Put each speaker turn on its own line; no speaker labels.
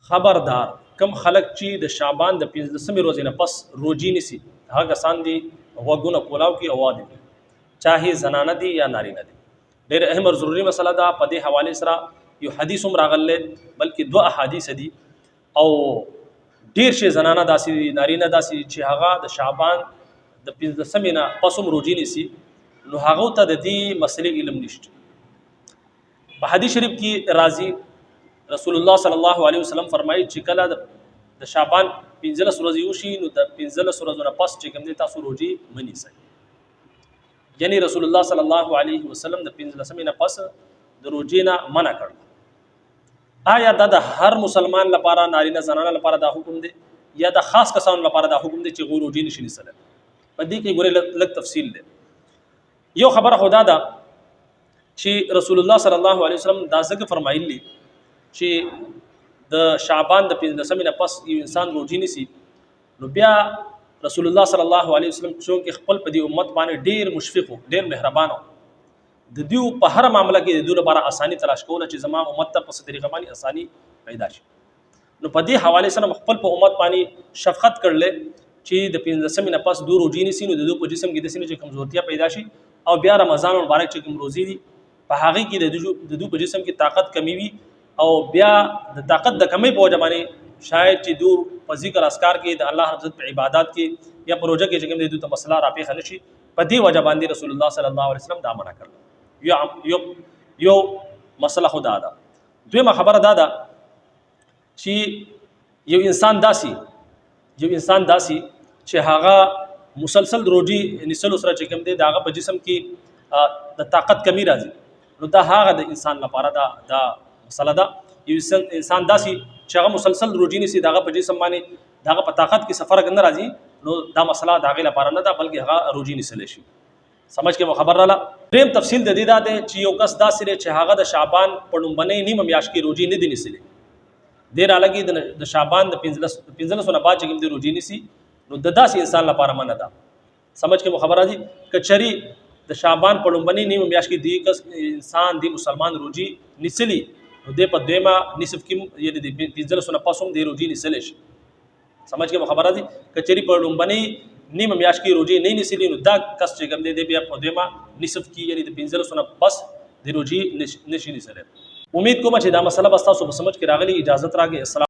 خبردار، کوم خلک چې د شعبان د 15مې ورځې نه پس روجي نیسي، هغه کسان دي غوږونه کولاو کې او وادي، چاهي زنانه دي یا نارینه دي. ډېر اهم او ضروري مسله ده. په دې حواله سره یو حدیث هم راغلی، بلکې دوه احادیث دي، او ډېر شي زنانه داسې دي، نارینه داسې دي چې هغه د شعبان د 15مې نه پس هم روجي نیسي، نو هغه ته د دې مسلې علم نشته. په حدیث شریف کې راځي، رسول الله صلی الله علیه وسلم فرمایي چې کله د شعبان 15 ورځې وشي، نو د 15 ورځو نه پس چې کوم دی تاسو روزي مه نیسئ. یعنی رسول الله صلی الله علیه وسلم د 15مې نه پس د روزې نه منع کړ. آیا دا د هر مسلمان لپاره، نارینه زنانه لپاره دا حکم دی، یا د خاص کسانو لپاره دا حکم دی چې غو روزي نشي نیسلی؟ په دې کې ګورې لږ تفصیل دی. یو خبره خدا ده چې رسول الله صلی الله علیه وسلم دا ځکه فرمایلی چې د شعبان د 15مې نه پس یو انسان روزي نیسي، نو بیا رسول الله صلی الله علیه وسلم چونکه خپل په دې امت باندې ډیر مشفق و، ډیر مهربان و، د دیو په هر معاملې کې د دوی لپاره اساني تلاش کوله چې زما امت ته په څه طریقه باندې اساني پیدا شي. نو په دې حواله سره خپل په امت باندې شفقت کړل چې د 15مې نه پس دوه روزي نیسي، نو د دوی په جسم کې د سینې چې کمزورتیا پیدا شي، او بیا رمضان مبارک چې کوم روزي دي، په هغه کې د دوی په جسم کې طاقت کمی وي، او بیا د طاقت د کمی په وجه باندې شاید چې دور په ذکر اسکار کې، د الله رب عزت په عبادت کې یا پروژه کې چې کوم دی، دوی ته مسله را پیښه نشي. په دې وجه باندې رسول الله صلی الله علیه وسلم دا منع کړل. یو یو یو مسله خدا ده. دویمه خبره دا ده چې یو انسان داسي چې هغه مسلسل روجي نیسلو سره چې کوم دی د هغه په جسم کې د طاقت کمی راځي، نو دا هغه د انسان لپاره دا مسله ده. یو انسان داسي چې هغه مسلسل روجي نیسي، د هغه په جسم باندې د هغه په طاقت کې څه فرق نه راځي، نو دا مسله د هغې لپاره نه ده، بلکې هغه روجي نیسلی شي. سمجھ کې مو خبر رااله؟ دریم تفصیل د دې دا دی چې یو کس داسې دی چې هغه د شعبان په لومبنۍ نیمه میاشت کې روجي نه دی نیسلی، دی رالګي د شعبان د 15 نه بعد چې کوم دی روجي نیسي، نو د داسې انسان لپاره منع ده. سمجھ کې مو خبر راځي؟ کچری د شعبان په لومبنۍ نیمه میاشت کې دی کس انسان دی مسلمان روجي نیسلی، نو دی په دویمه نصف کې، یعنی د 15 نه پس هم دی روجي نیسلی شي. سمجھ کې مو خبر راځي؟ کچری په لومبنۍ نیمه میاشت کې روجي نه نیسلی، نو دا کس چې کوم دی بیا په دویمه نصف کې، یعنی د 15 نه پس د روجي نشي نیسلی. امید کوم چې دا مسله به تاسو په سمجھ کې راغلي. اجازه راکړئ. السلام.